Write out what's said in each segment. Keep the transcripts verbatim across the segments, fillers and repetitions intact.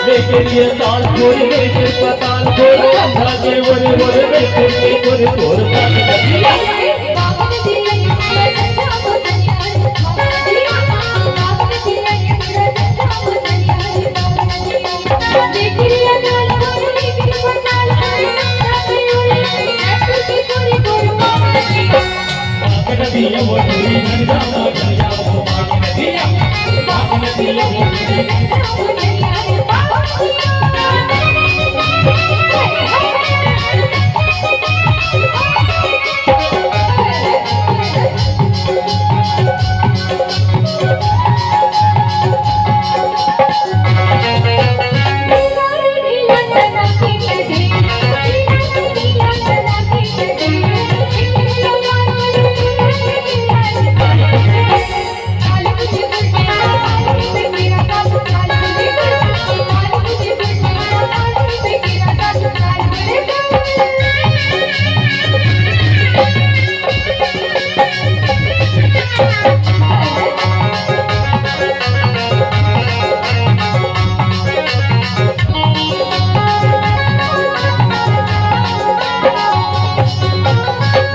के लिए ताल खोल के, के पताल खोल, अंधा के बोले बोले, के बोले बोले, बोल, बोल, बोल।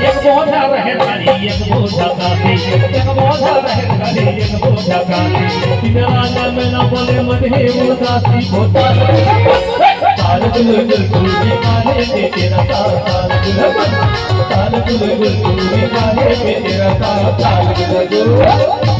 एक बोझा रहे भारी, एक बोझा काफी, एक बोझा रहे भारी, एक बोझा काफी। तेरा नाम ना बोले मन हे उदासी होता। ताल गुल गुल गुल गुल काले पे तेरा ताल, ताल गुल गुल गुल गुल गुल काले पे तेरा ताल, ताल गुल गुल।